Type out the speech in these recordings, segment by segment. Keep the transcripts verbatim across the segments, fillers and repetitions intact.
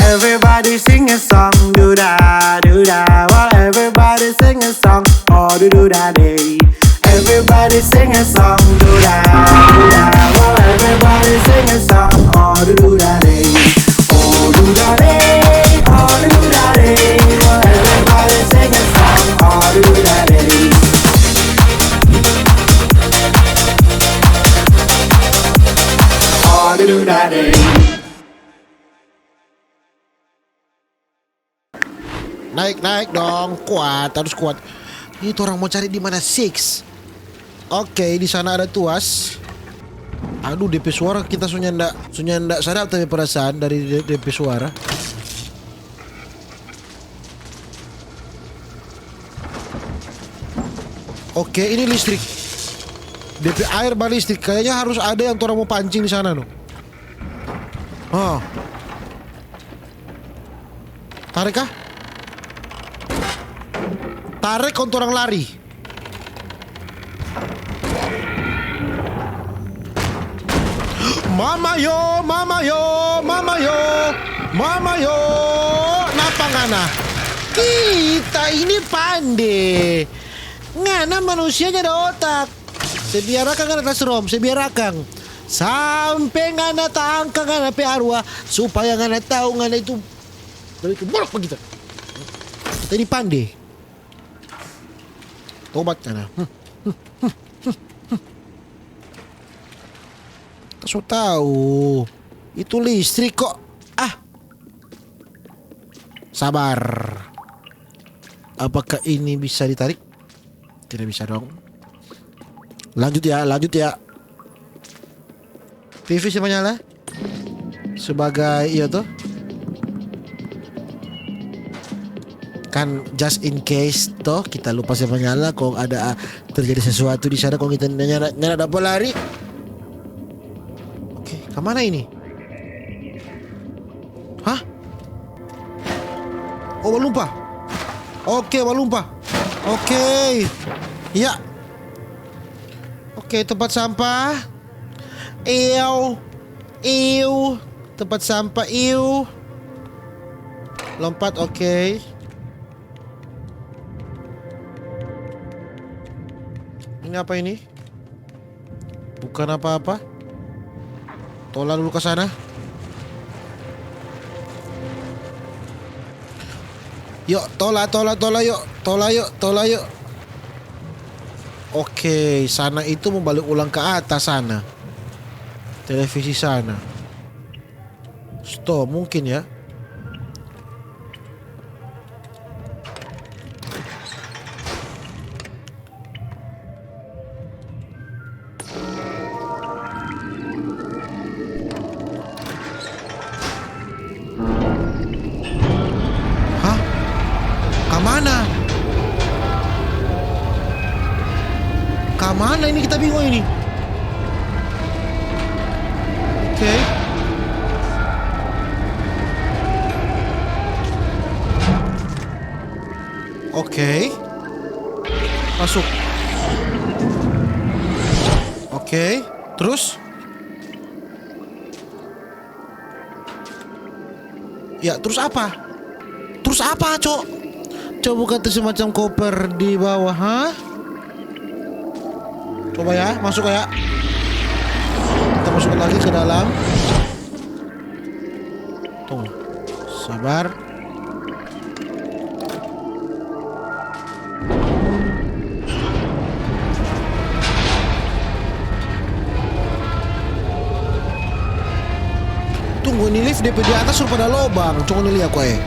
Everybody sing a song, do da, do da. Well, everybody sing a song, oh do do da day. Everybody sing a song, do da, do da. Well, everybody sing a song, oh do do da day. Oh do da day, oh do do da day. Well, everybody sing a song, oh do do da day. Oh do do da day. Naik, naik dong, kuat, harus kuat. Ini torang mo cari di mana? Six. Oke, di sana ada tuas. Aduh, depe suara kita so nyanda, so nyanda sadap tapi perasaan dari de-, depe suara. Oke, ini listrik. Depe air balistrik. Kayaknya harus ada yang torang mo pancing di sana, no. Oh. Tarik kah? Tarik kong torang lari. Mama yo, mama yo, mama yo, mama yo. Napa ngana? Kita ini pande. Ngana manusia nyanda otak. Se biar akang ngana ta serom, se biar akang. Sampe ngana tangka ngana pe arwah, supaya ngana tau ngana itu, ngana itu buruk pa kita. Kita ini pande. Tobat ngana. Hmm. Kita so tau. Itu listrik kok. Ah. Sabar. Apakah ini bisa ditarik? Tidak bisa dong. Lanjut ya, lanjut ya. T V se manyala. Sebagai, iya toh. Kan just in case toh, kita lupa se manyala, kong ada, ah, terjadi sesuatu di sana, kong kita nyanda, nyanda dapa lari. Oke, ka mana ini? Hah? Oh, balumpa. Oke, balumpa. Oke. Ya. Oke, tempat sampah. Iu. Iu. Tempat sampah, iu. Lompat, oke. Ini apa ini? Bukan apa-apa. Tola dulu ka sana. Yo, tola, tola, tola, yo. Tola, yo, tola, yo. Oke, sana itu mo bale ulang ka atas sana. Televisi sana. Sto, mungkin ya. Hah? Ka mana? Ka mana ini, kita bingung ini. Oke. Oke. Masuk. Oke. Terus? Ya, terus apa? Terus apa, Cok? Coba kata semacam koper di bawah, ha? Coba ya, masuk ya. Kita masuk lagi ke dalam. Tunggu. Sabar. Tunggu, ini lift depe di atas rupa ada lobang. Coba ni lia koe.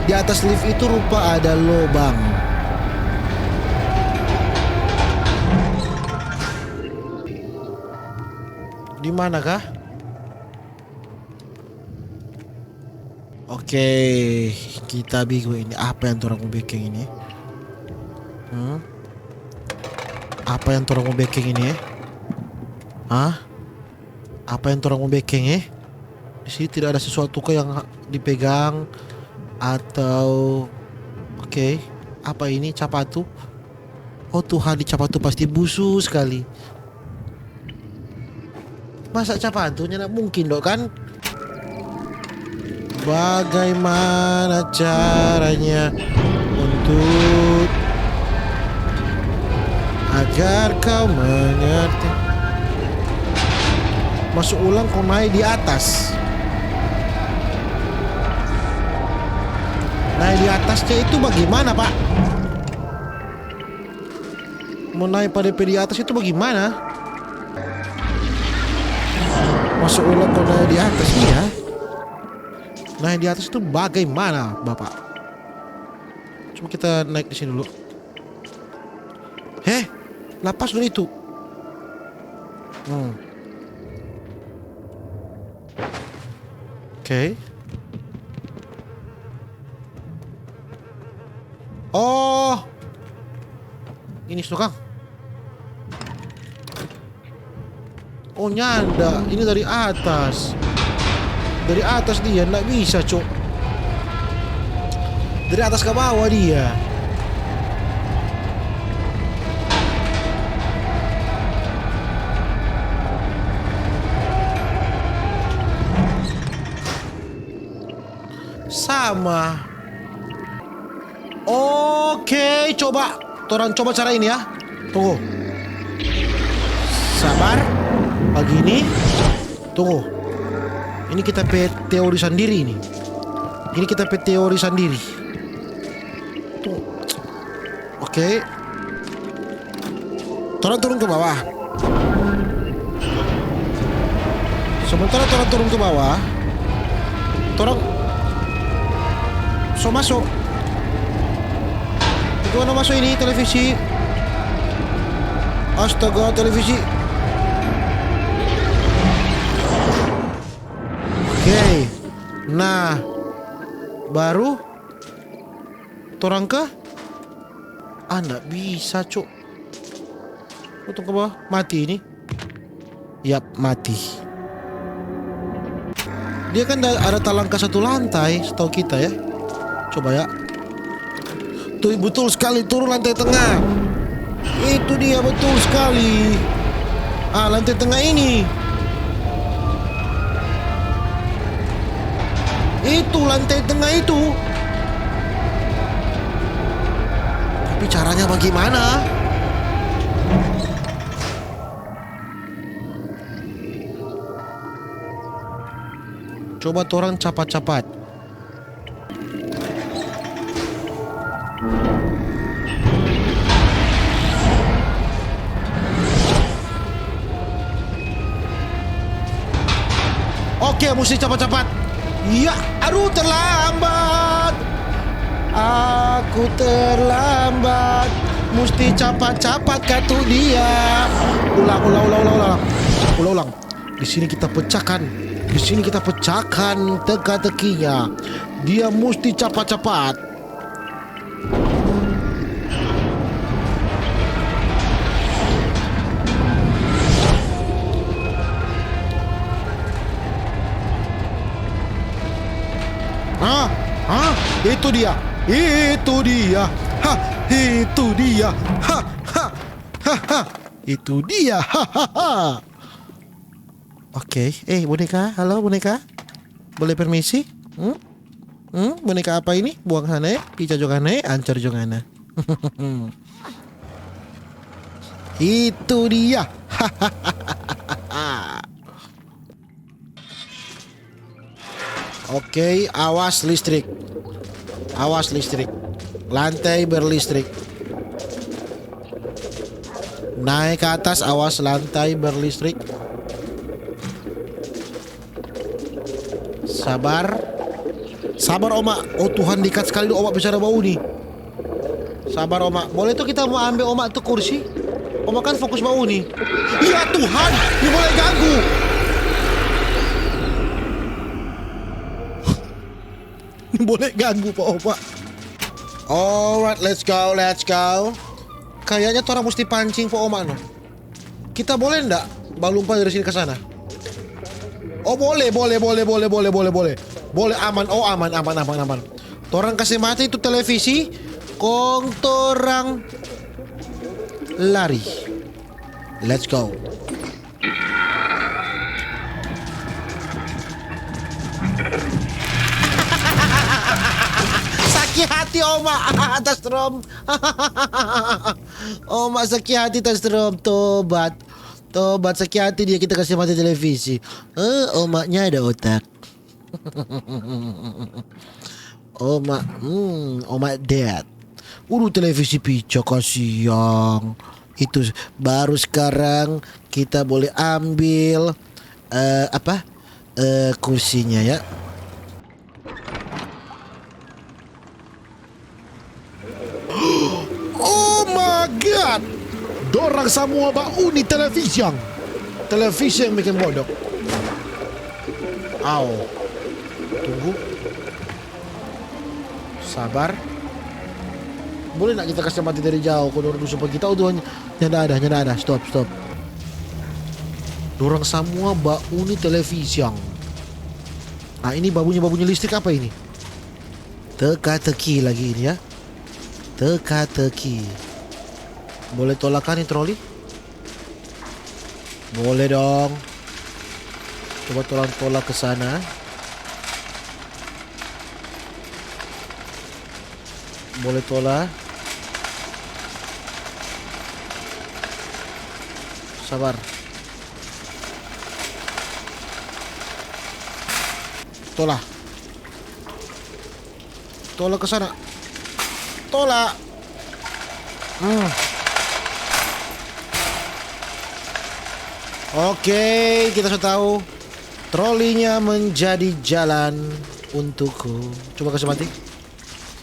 Di atas lift itu rupa ada lobang. Di mana kah? Oke, kita bingung ini. Apa yang torang mo beking ini? Hmm? Apa yang torang mo beking ini? Hah? Apa yang torang mo beking, eh? Di sini tidak ada sesuatu kah yang ha-, dipegang atau, oke, apa ini? Capatu? Oh Tuhan, di capatu pasti busu sekali. Masa capatu? Nyanda mungkin do kan? Bagaimana caranya untuk agar kau mengerti? Masuk ulang kong nae di atas. Nae di atasnya itu bagaimana, Pak? Mo nae pa depe di atas itu bagaimana? Masuk ulang kong nae di atas, iya. Nae di atas itu bagaimana, Bapak? Coba kita naik di sini dulu. Heh, lapas dulu itu. Hmm. Oke. Oh. Ini suka. Oh, nyanda. Ini dari atas. Dari atas dia, ndak bisa, Cok. Dari atas ke bawah dia. Sama. Oke, coba. Torang coba cara ini ya. Tunggu. Sabar. Bagini. Tunggu. Ini kita pe teori sandiri ini. Ini kita pe teori sandiri. Tunggu. Oke. Torang turung ke bawah. Sementara torang turung ke bawah, torang so maso. Bagaimana maso ini televisi? Astaga, televisi. Oke. Nah, baru torang ke? Ah, ndak bisa, Cuk. Potong ke bawah, mati ini. Yap, mati. Dia kan da-, ada talangka satu lantai, setau kita ya. Coba ya. Tuh, betul sekali, turun lantai tengah. Itu dia, betul sekali. Ah, lantai tengah ini. Itu lantai tengah itu. Tapi caranya bagaimana? Coba torang capat-capat. Oke, musti capat-capat. Ya, aduh, terlambat. Aku terlambat. Musti capat-capat katu dia. Ulang, ulang, ulang, ulang, ulang. Ulang, ulang. Di sini kita pecahkan. Di sini kita pecahkan teka-tekinya. Dia musti capat-capat. Ah, ah, itu dia. Itu dia. Ha, itu dia. Ha, ha, ha, ha. Itu dia. Ha, ha, ha. Oke. Eh, boneka. Halo, boneka. Boleh permisi? Hmm? Hmm? Boneka apa ini? Buang sana, eh. Pica jo ngana, eh. Ancor jo ngana. Itu dia. Oke, awas listrik. Awas listrik. Lantai berlistrik. Naik ke atas, awas lantai berlistrik. Sabar. Sabar, Oma. Oh, Tuhan, dekat sekali, Oma, bicara bau nih. Sabar, Oma. Boleh tuh kita mo ambe Oma tuh kursi? Oma kan fokus bau nih. Ya Tuhan, ini boleh ganggu. Ini boleh ganggu, Pak Oma. Alright, let's go, let's go. Kayaknya torang musti pancing, Pak Oma, no. Kita boleh ndak balumpa dari sini ke sana? Oh, boleh, boleh, boleh. Boleh, aman. Oh, aman, aman, aman, aman. Torang kase mati itu televisi, kong torang lari. Let's go. Ti oma, tas rom. Oma saki hati tas rom, tobat. Tobat saki hati dia kita kasih mati televisi. Eh, omanya ada otak. Oma, hmm, oma dead. Udah televisi pica kasiang. Itu baru sekarang kita boleh ambil, eh, apa? Eh, kursinya ya. Oh my God! Dorang samua bauni televisi. Televisi yang bikin bodoh. Au. Tunggu. Sabar. Boleh nak kita kasih mati dari jauh? Kau dorang dusu pagi tahu tuh. Nyanda ada, nyanda ada. Stop, stop. Dorang samua bauni televisi. Ah, ini babunyi-babunyi listrik apa ini? Teka-teki lagi ini ya. Teka-teki. Boleh tolak kan ini troli? Boleh dong. Coba tolak, tolak ke sana. Boleh tolak. Sabar. Tolak. Tolak ke sana. Tolak. Hmm. Oke, kita sudah tahu. Trolinya menjadi jalan untukku. Coba kasih mati.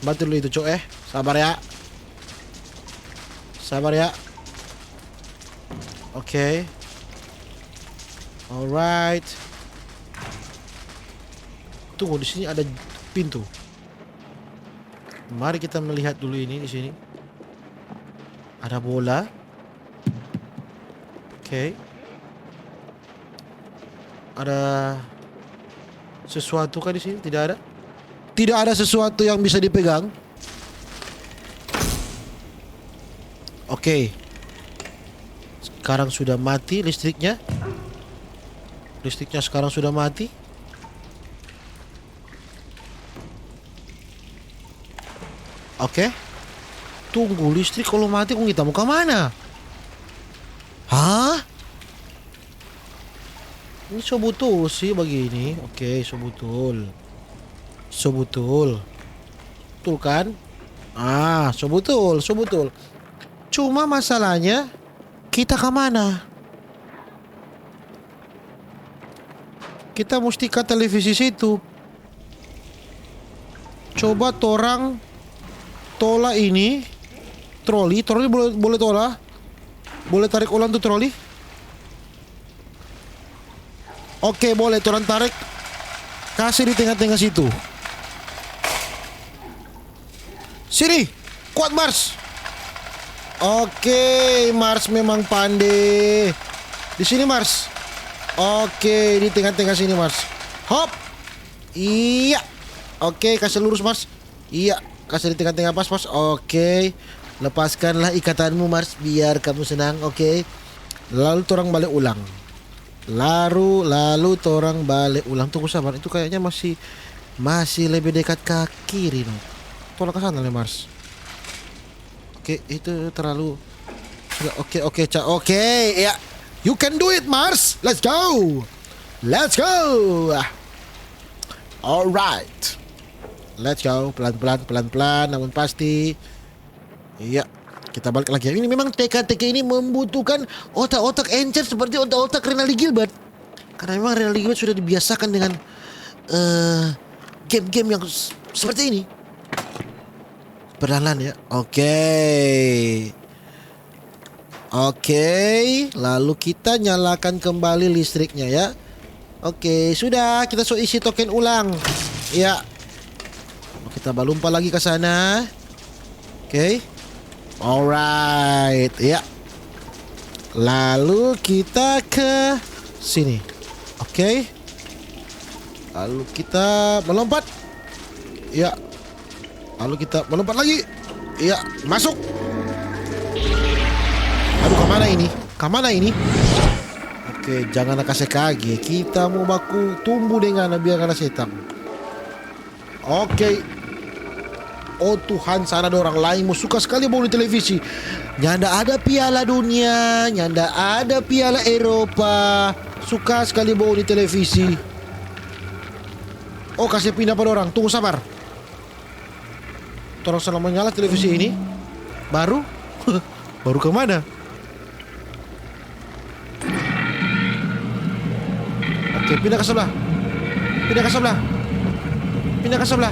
Mati dulu itu, cok, eh. Sabar ya. Sabar ya. Oke. Alright. Tunggu, di sini ada pintu. Mari kita melihat dulu ini di sini. Ada bola. Oke. Ada sesuatu kah di sini? Tidak ada. Tidak ada sesuatu yang bisa dipegang. Oke. Sekarang sudah mati listriknya. Listriknya sekarang sudah mati. Oke. Tunggu, listrik kalau mati kong kita mau ke mana? Hah? Ini so butul sih begini. Oke, so butul. So butul. Betul kan? Ah, so butul, so butul. Cuma masalahnya, kita ka mana? Kita musti ka televisi situ. Coba torang tola ini. Troli, troli boleh, boleh tola. Boleh tarik ulang tu troli. Oke, boleh, torang tarik. Kasih di tenga-tenga situ. Sini, kuat, Mars. Oke, Mars memang pande. Di sini, Mars. Oke, di tenga-tenga sini, Mars. Hop. Iya. Oke, kasih lurus, Mars. Iya, kasih di tenga-tenga pas, Mars. Oke. Lepaskanlah ikatanmu, Mars, biar kamu senang, oke? Lalu torang bale ulang. Lalu, lalu torang bale ulang. Tunggu, sabar, itu kayaknya masih, masih lebe dekat ka kiri, no. Tolak ka sana le, Mars. Oke, itu terlalu sudah, oke, oke, ca-, oke, ya. You can do it, Mars. Let's go. Let's go. Alright. Let's go. Pelan-pelan, pelan-pelan, namun pasti. Iya, kita balik lagi. Ini memang teka-teki ini membutuhkan otak-otak encer seperti otak-otak Rinaldi Gilbert. Karena memang Rinaldi Gilbert sudah dibiasakan dengan, eh, game-game yang s-, seperti ini. Perlahan ya. Oke. Oke, lalu kita nyalakan kembali listriknya ya. Oke, sudah, kita so isi token ulang. Ya. Kita balumpa lagi ke sana. Oke. Alright, ya. Lalu kita ke sini. Oke. Lalu kita melompat. Ya. Lalu kita melompat lagi. Ya, masuk. Aduh, kemana ini? Kemana ini? Oke, jangan kase kage. Kita mau baku tumbuh dengan biar kena setang. Oke. Oh Tuhan, sana ada orang lain mo suka skali bauni televisi. Nyanda ada Piala Dunia, nyanda ada Piala Eropa. Suka skali bauni televisi. Oh, kase pinda pa dorang. Tunggu, sabar. Torang so lama nyala televisi ini. Baru? Baru ka mana? Oke, pinda ka sabla. Pinda ka sabla. Pinda ka sabla.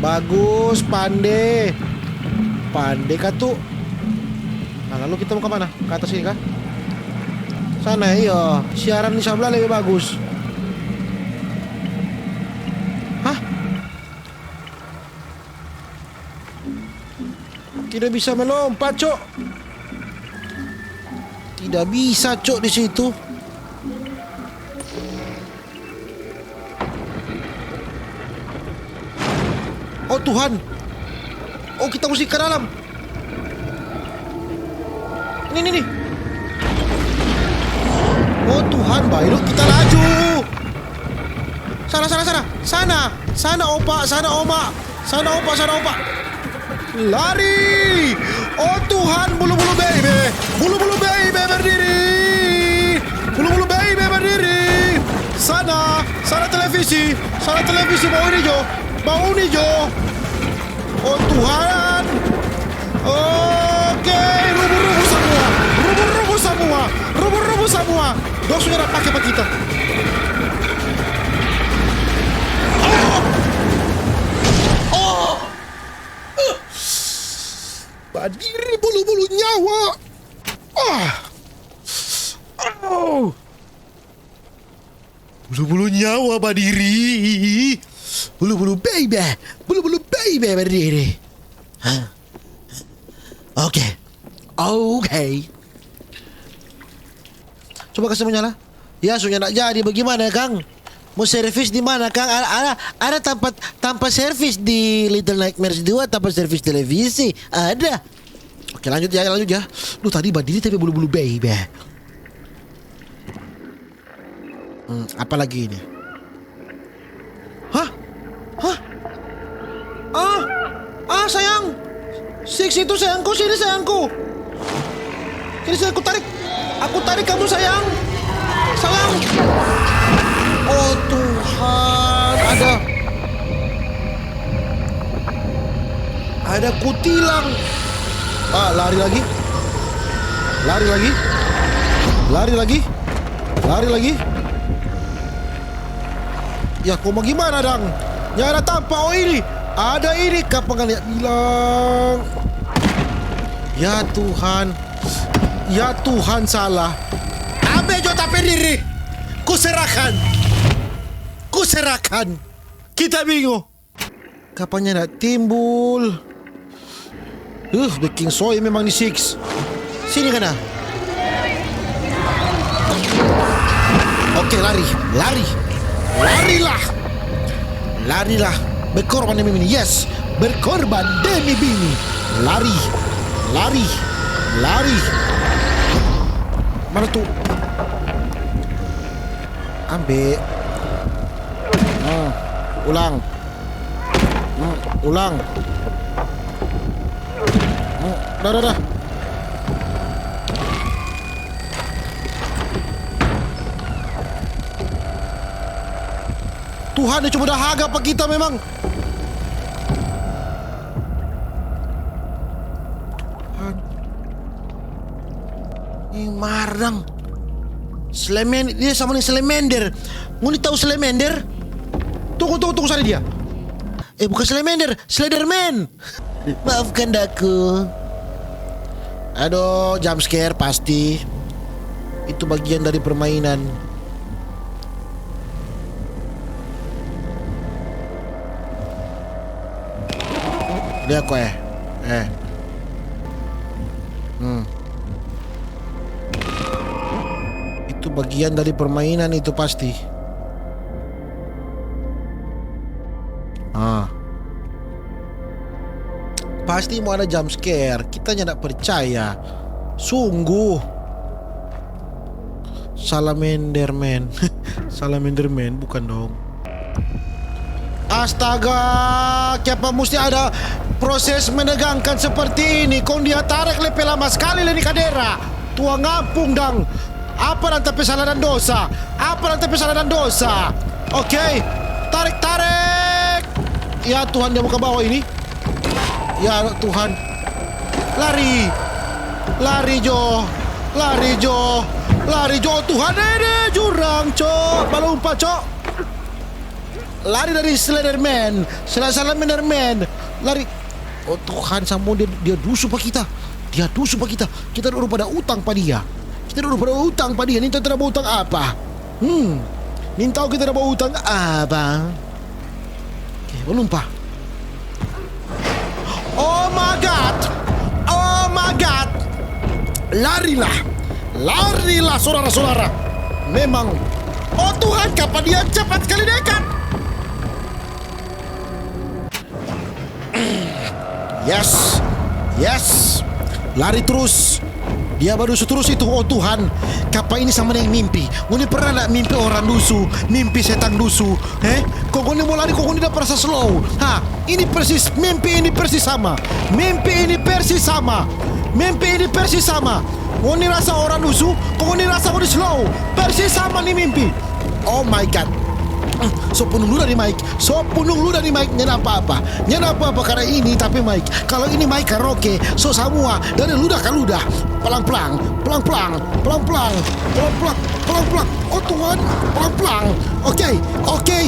Bagus, pande. Pande katu. Nah, lalu kita mo ka mana? Ka atas ini kah? Sana, iyo. Siaran di sabla lebe bagus. Hah? Tidak bisa melompat, Cok. Tidak bisa, Cok, di situ. Oh, Tuhan. Oh, kita musti ke dalam. Ini, ini, ini. Oh, Tuhan, bae lo kita laju. Sana, sana, sana. Sana. Sana, opa. Sana, oma. Sana, opa. Sana, opa. Lari. Oh, Tuhan, bulu-bulu baby. Bulu-bulu baby berdiri. Bulu-bulu baby berdiri. Sana. Sana televisi. Sana televisi. Bauni jo. Bauni jo. Oh, Tuhan. Oke, rubu-rubu samua. Rubu-rubu samua. Rubu-rubu samua. Dong sudah pake pa kita. Oh. Oh. Badiri bulu-bulu nyawa. Ah. Oh. Bulu-bulu nyawa badiri. Bulu-bulu baby. Bulu-bulu baby badiri. Hah? Oke. Oke. Coba kase mo nyala. Ya, so nyanda jadi. Bagimana, kang? Mo servis di mana, kang? Ada, ada, ada tampa, tampa servis di Little Nightmares dua, tampa servis televisi. Ada. Oke, lanjut ya, lanjut ya. Duh, tadi badiri tapi bulu-bulu baby. Hmm, apa lagi ini? Hah? Hah? Ah! Ah, sayang! Six itu sayangku, sini sayangku! Sini sayangku, tarik! Aku tarik kamu, sayang! Sayang! Oh, Tuhan, ada, ada kutilang! Ah, lari lagi. Lari lagi. Lari lagi. Lari lagi. Ya, kong bagimana dang? Nyanda tampa, oh, ini. Ada ini, kapan ngana bilang? Ya Tuhan. Ya Tuhan, salah. Ambe jo ta pe diri. Kuserahkan. Kuserahkan. Kita bingo. Kapan nyanda timbul? Uh, beking soe memang ni Six. Sini ngana. Oke, lari, lari. Larilah. Larilah. Berkorban demi ini. Yes. Berkorban demi bini. Lari. Lari. Lari. Mana tu? Ambe. Hmm. Ulang. Hmm, ulang. Hmm, dah, dah, dah. Tuhan, dia cuma dah haga pa kita memang. Tuhan. Ini mardang. Slemen-, dia sama deng Slender. Ngoni tau Slender? Tunggu, tunggu, tunggu, sana dia. Eh, bukan Slender, Slenderman. Maafkan aku. Aduh, jump scare pasti. Itu bagian dari permainan. Lia ko, eh. Eh. Hmm. Itu bagian dari permainan itu pasti. Ah. Pasti mo ada jump scare. Kita nyanda percaya. Sungguh. Salamander Man. Salamander Man, bukan dong. Astaga, kiapa musti ada Proses menegangkan seperti ini, kong dia tarek lebe lama skali lei ni kadera. Tuang ampung dang. Apa dang ta pe sala dan dosa? Apa dang ta pe sala dan dosa? Oke. Tarek, tarek. Ya Tuhan, dia mo ka bawa ini. Ya Tuhan. Lari. Lari jo. Lari jo. Lari jo. Oh Tuhan, ini jurang, cok. Balumpa, cok. Lari dari Slenderman. Sel-, Slenderman. Lari. Oh Tuhan, samua dia, dia dusu pa kita. Dia dusu pa kita. Kita dulu pada utang pa dia. Kita dulu pada utang pa dia. Nintau kita ada bautang apa? Hmm. Nintau kita ada bautang apa? Oke, balumpa. Oh my God. Oh my God. Larilah. Larilah, saudara-saudara. Memang. Oh Tuhan, kapa dia cepat skali dekat. Yes. Yes. Lari trus. Dia badusu trus itu, oh Tuhan. Kapa ini sama deng mimpi? Ngoni pernah nda mimpi orang dusu, mimpi setang dusu? Eh? Kong ngoni mo lari, kong ngoni dapa rasa slow. Ha, ini persis, mimpi ini persis sama. Mimpi ini persis sama. Mimpi ini persis sama. Ngoni rasa orang dusu, kong ngoni rasa ngoni slow. Persis sama ni mimpi. Oh my God. So punung luda ni Mike. So punung luda ni Mike. Nyanda apa-apa. Nyanda apa-apa karena ini, tapi Mike. Kalau ini Mike karaoke, so samua dari luda ka luda. Pelang-pelang, pelang-pelang, pelang-pelang, pelang-pelang, pelang-pelang. Oh Tuhan, pelang-pelang. Oke, oke.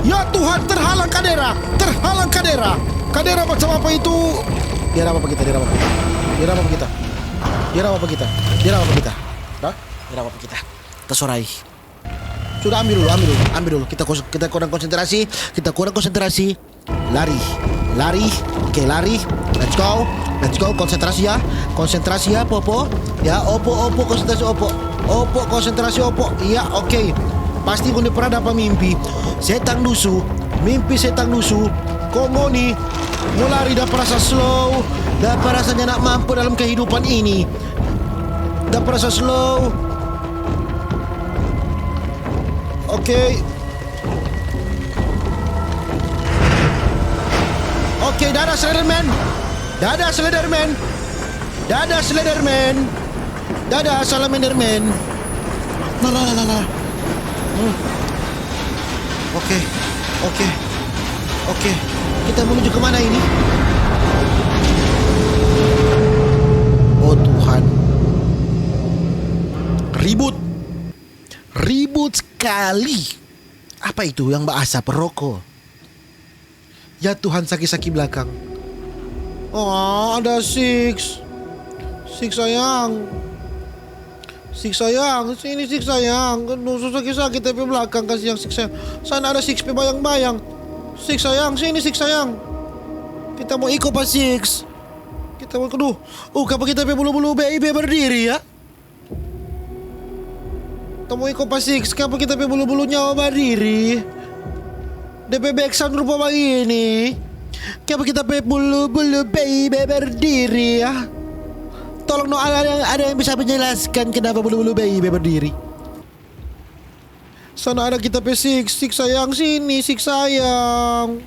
Ya Tuhan, terhalang kadera, terhalang kadera. Kadera macam apa itu? Dia apa kita? Dia apa kita? Dia apa kita? Dia apa kita? Dia apa kita? Hah? Dia apa kita? Tersorai. Sudah, ambil dulu, ambil dulu, ambil dulu. Kita kos-, kita kurang konsentrasi, kita kurang konsentrasi. Lari, lari. Oke, lari. Let's go, let's go. Konsentrasi ya, konsentrasi ya, Popo. Ya, Opo, Opo, konsentrasi, Opo. Opo, konsentrasi, Opo. Iya, oke. Pasti ngoni pernah dapa mimpi setang dusu, mimpi setang dusu. Kong ngoni mo lari dapa rasa slow, dapa rasa nyanda mampu dalam kehidupan ini. Dapa rasa slow. Oke. Oke, dadah Slenderman. Dadah Slenderman. Dadah Slenderman. Dadah Slenderman. La, la, la, la, la. Hmm. Oke, oke, oke. Kita menuju kemana ini? Oh Tuhan. Ribut. Ribut skali. Apa itu yang baasap? Roko. Ya Tuhan, saki-saki blakang. Oh, ada Six. Six sayang. Six sayang, sini Six sayang. Aduh, so saki-saki ta pe blakang, kasiang Six sayang. Sana ada Six pe bayang-bayang. Six sayang, sini Six sayang. Kita mo iko pa Six. Kita mo, aduh, uh, kapa kita pe bulu-bulu baby berdiri ya? Tamo iko pa Six, kiapa kita pe bulu-bulu nyawa badiri? De pe backsound rupa bagini. Kiapa kita pe bulu-bulu baby berdiri, ya? Tolong dong, ada yang, ada yang bisa menjelaskan kenapa bulu-bulu baby berdiri? Sana ada kita pe Six, Six sayang, sini Six sayang.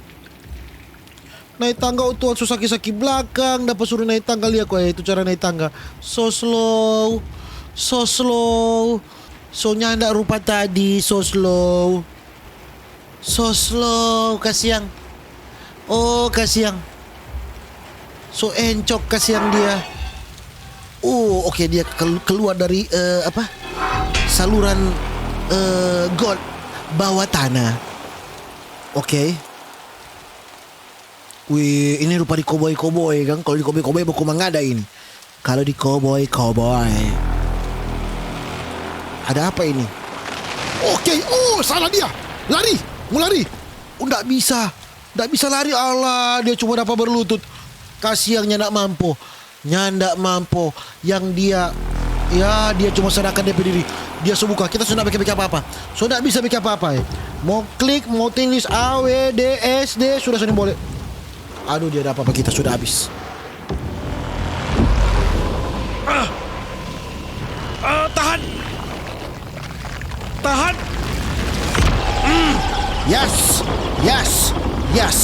Nae tangga, oh Tuhan, so saki-saki blakang, dapa suru nae tangga, lia kwa itu cara nae tangga. So slow, so slow, so nyanda rupa tadi, so slow. So slow, kasiang. Oh, kasiang. So encok, kasiang dia. Oh, oke, dia kel-, keluar dari, eh, apa, saluran, eh, got bawah tanah. Oke. Wih, ini rupa di koboi-koboi, kan? Kalau di koboi-koboi, baku mangada ini. Kalau di koboi-koboi. Ada apa ini? Oke, oh, salah dia. Lari, mau lari. Oh, ndak bisa. Ndak bisa lari, Allah, dia cuma dapa berlutut. Kasiang, nyanda mampu. Nyanda mampu. Yang dia, ya, dia cuma serahkan dia pe diri. Dia so buka, kita so ndak beking apa-apa. So ndak bisa beking apa-apa, eh. Mau klik, mau tulis A W D S D, sudah, sudah boleh. Aduh, dia dapa apa kita, sudah habis. Ah. Ah, tahan. Tahan. Hmm. Yes, yes, yes.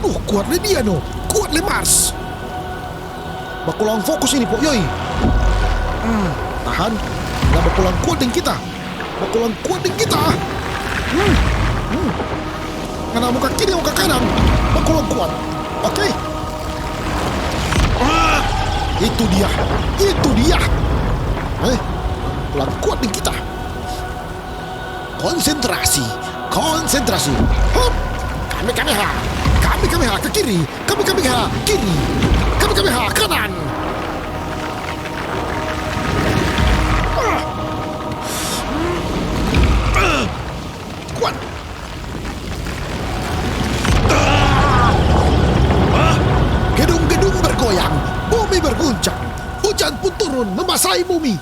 Uh, kuat ni dia, no. Kuat le Mars. Bakulang fokus ini, po. Yoi. Hmm, tahan. Nda bakulang kuat deng kita. Bakulang kuat deng kita. Hmm. Hmm. Ngana mo ka kiri, mo ka kanan. Bakulang kuat. Oke. Ah, itu dia. Itu dia. Eh, bakulang kuat deng kita. Konsentrasi, konsentrasi. Hup! Kami, kami ha. Kami, kami ha ke kiri. Kami, kami ha kiri. Kami, kami ha kanan. Kuat. Gedung-gedung bergoyang, bumi berguncang. Hujan pun turun, membasahi bumi.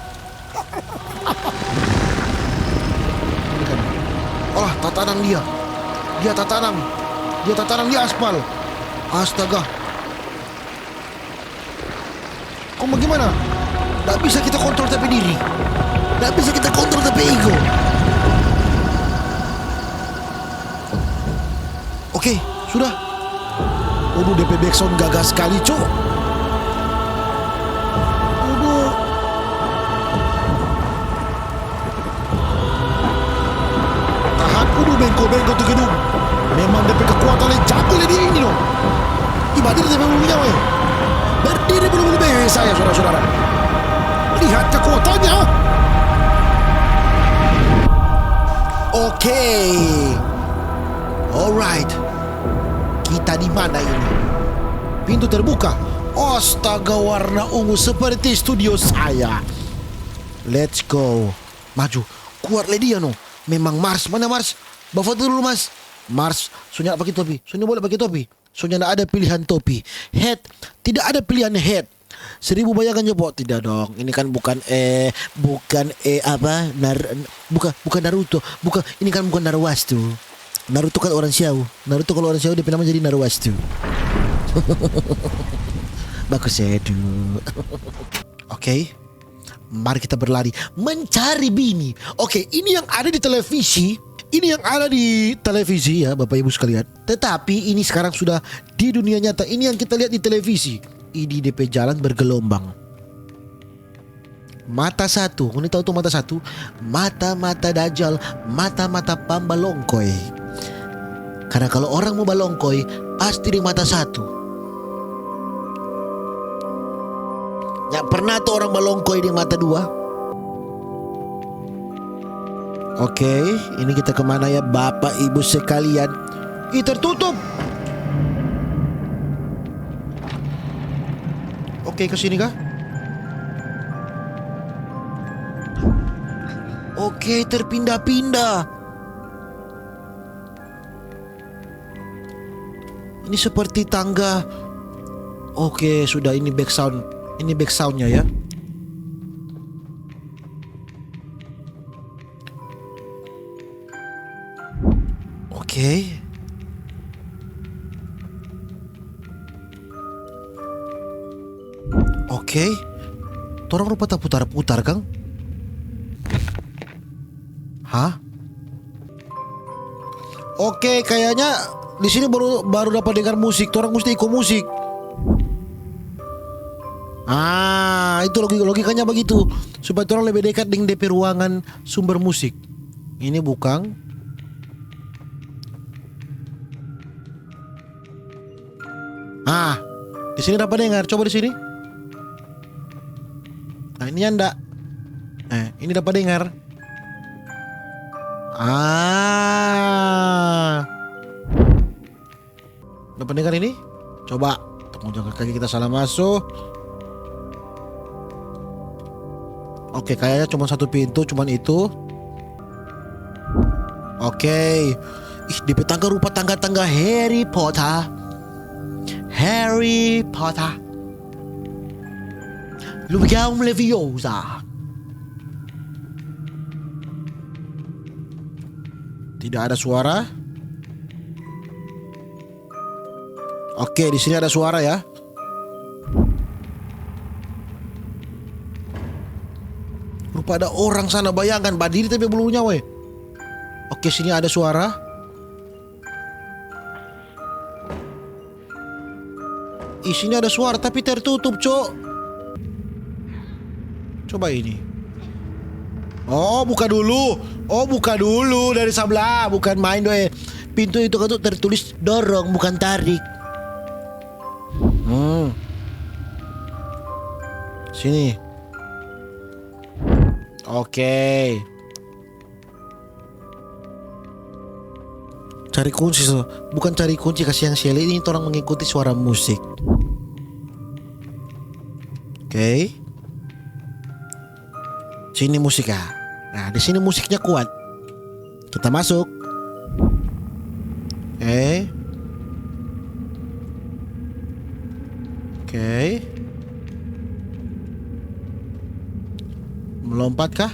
Alah, tatanang dia. Dia tatanang. Dia tatanang di aspal. Astaga. Kong bagaimana? Nggak bisa kita kontrol ta pe diri. Nggak bisa kita kontrol ta pe ego. Oke, sudah. Waduh, de pe backsound gaga skali, cok. Waduh. Tahan, waduh, bengko-bengko tu gedung. Memang de pe kekuatan le jago le di ini, no. Ih, badiri de pe bulu nyawa, eh. Berdiri bulu-bulu be saya, saudara-saudara. Lihat kekuatannya. Oke. Alright. Kita di mana ini? Pintu terbuka. Astaga, warna ungu seperti studio saya. Let's go. Maju. Kuat le dia, no. Memang Mars. Mana Mars? Bafoto dulu, Mas. Mars, so nyanda pake topi. So nyanda boleh pake topi. So nyanda ada pilihan topi. Head. Tidak ada pilihan head. Seribu bayangan jo, po. Tidak dong. Ini kan bukan, eh, bukan, eh, apa, Nar-, bukan, bukan Naruto. Bukan, ini kan bukan Naruwastu. Naruto kan orang Siau. Naruto kalau orang Siau, de pe nama jadi Naruwastu. Baku sedu. Oke. Mari kita berlari mencari bini. Oke, ini yang ada di televisi. Ini yang ada di televisi ya, Bapak Ibu sekalian. Tetapi ini sekarang sudah di dunia nyata. Ini yang kita lihat di televisi. Ini de pe jalan bergelombang. Mata satu, ngoni tau tu mata satu? Mata-mata dajal, mata-mata pambalongkoi. Karena kalau orang mo balongkoi, pasti deng mata satu. Nya pernah tu orang balongkoi deng mata dua? Oke, ini kita kemana ya, Bapak Ibu sekalian? Ih, tertutup. Oke, ke sini kah? Oke, terpindah-pindah. Ini seperti tangga. Oke, sudah, ini back sound. Ini back soundnya ya. Oke. Oke. Torang rupa taputar-putar, kang. Hah? Oke, kayaknya di sini baru, baru dapat dengar musik. Torang musti iko musik. Ah, itu logi-, logikanya begitu. Supaya torang lebih dekat deng de pe ruangan sumber musik. Ini bukang. Ah, di sini dapa dengar. Coba di sini. Nah, ini nyanda. Eh, ini dapa dengar. Ah. Dapa dengar ini? Coba. Tunggu, jangan kaki kita salah masuk. Oke, kayaknya cuma satu pintu, cuman itu. Oke. Ih, de pe tangga rupa tangga-tangga Harry Potter. Harry Potter. Wingardium Leviosa. Tidak ada suara. Oke, di sini ada suara ya. Rupa ada orang sana, bayangkan, badiri tapi bulu nyawa, eh. Oke, sini ada suara. Di sini ada suara, tapi tertutup, Cok. Coba ini. Oh, buka dulu. Oh, buka dulu dari sebelah. Bukan main, doe. Pintu itu kan tuh tertulis dorong, bukan tarik. Hmm. Sini. Oke. Cari kunci, so. Bukan cari kunci, kasiang Shelly. Ini torang mengikuti suara musik. Oke. Sini musik, ya. Nah, di sini musiknya kuat. Kita masuk. Oke. Oke. Melompat kah?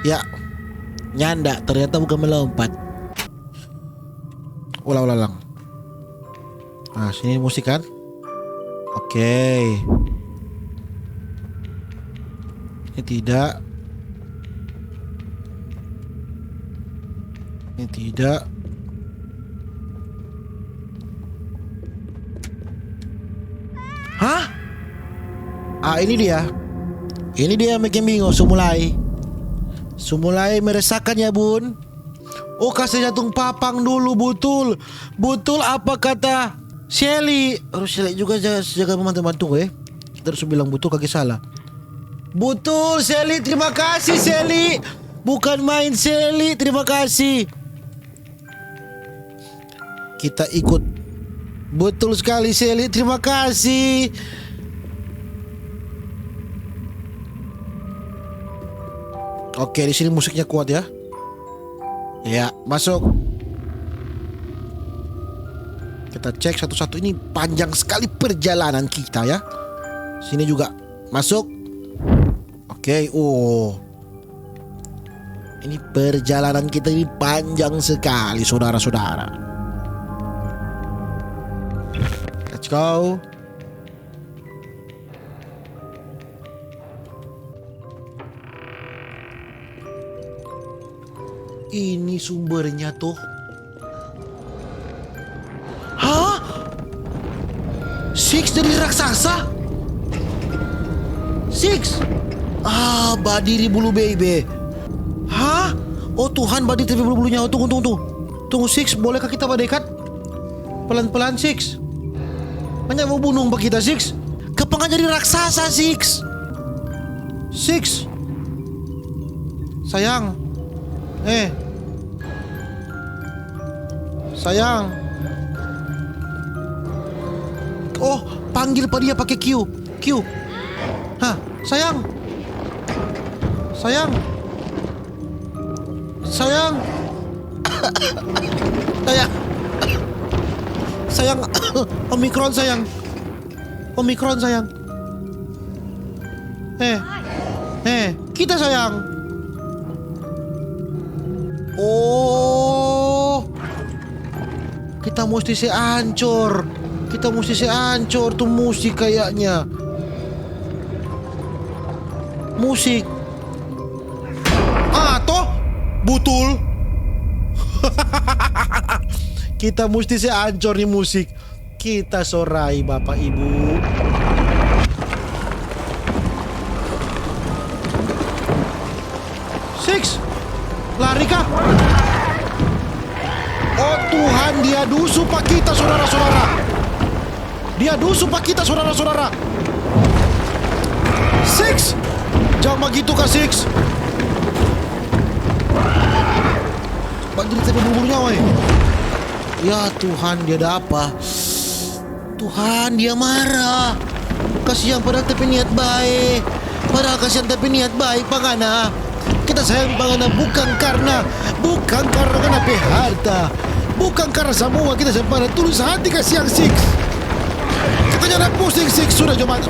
Ya. Nyanda, ternyata bukan melompat. Ulang, ulang, ulang. Nah, sini musik kan? Oke. Ini tidak. Ini tidak. Hah? Ah, ini dia. Ini dia yang bikin bingung. Su mulai. Su mulai meresahkan ya, Bun. Oh, kase jantung papang dulu, butul. Butul apa kata Shelly? Harus Shelly juga jaga, jaga bantu-bantu, eh. Kita harus bilang butul, kage salah. Butul, Shelly, terima kasih, Shelly. Bukan main, Shelly, terima kasih. Kita ikut. Betul sekali, Shelly, terima kasih. Oke, di sini musiknya kuat ya. Ya, masuk. Kita cek satu-satu. Ini panjang sekali perjalanan kita ya. Sini juga. Masuk. Oke, oh. Ini perjalanan kita ini panjang sekali, saudara-saudara. Let's go. Ini sumbernya tuh. Hah? Six jadi raksasa? Six? Ah, badiri bulu bebe. Hah? Oh Tuhan, badiri tapi bulu-bulu nyawa. Tunggu, tunggu, tunggu. Tunggu, Six, bolehkah kita badekat? Pelan-pelan, Six. Hanya mau bunuh pa kita, Six. Kapan jadi raksasa, Six? Six. Sayang. Eh. Sayang. Oh, panggil pa dia pake Q. Q. Hah, sayang. Sayang. Sayang. Sayang. Sayang. Omikron, sayang. Omikron, sayang. Eh. Eh, kita, sayang. Oh. Kita musti se ancor. Kita musti se ancor tu musik kayaknya. Musik. Ah, toh? Butul. Kita musti se ancor ni musik. Kita so rai, Bapak Ibu. Six, lari kah? Oh Tuhan, dia dusu pa kita, saudara-saudara. Dia dusu pa kita, saudara-saudara. Six, jang bagitu ka Six. Badiri tapi bubur nyawa, eh. Ya Tuhan, dia ada apa? Tuhan, dia marah. Kasiang, padahal ta pe niat bae. Padahal kasiang, ta pe niat bae pa ngana. Kita sayang pa ngana bukan karna, bukan karna ngana pe harta. Bukan karna samua, kita sayang pa ngana tulus hati, kasiang, Six. Kita nyanda pusing, Six, sudah jo mati.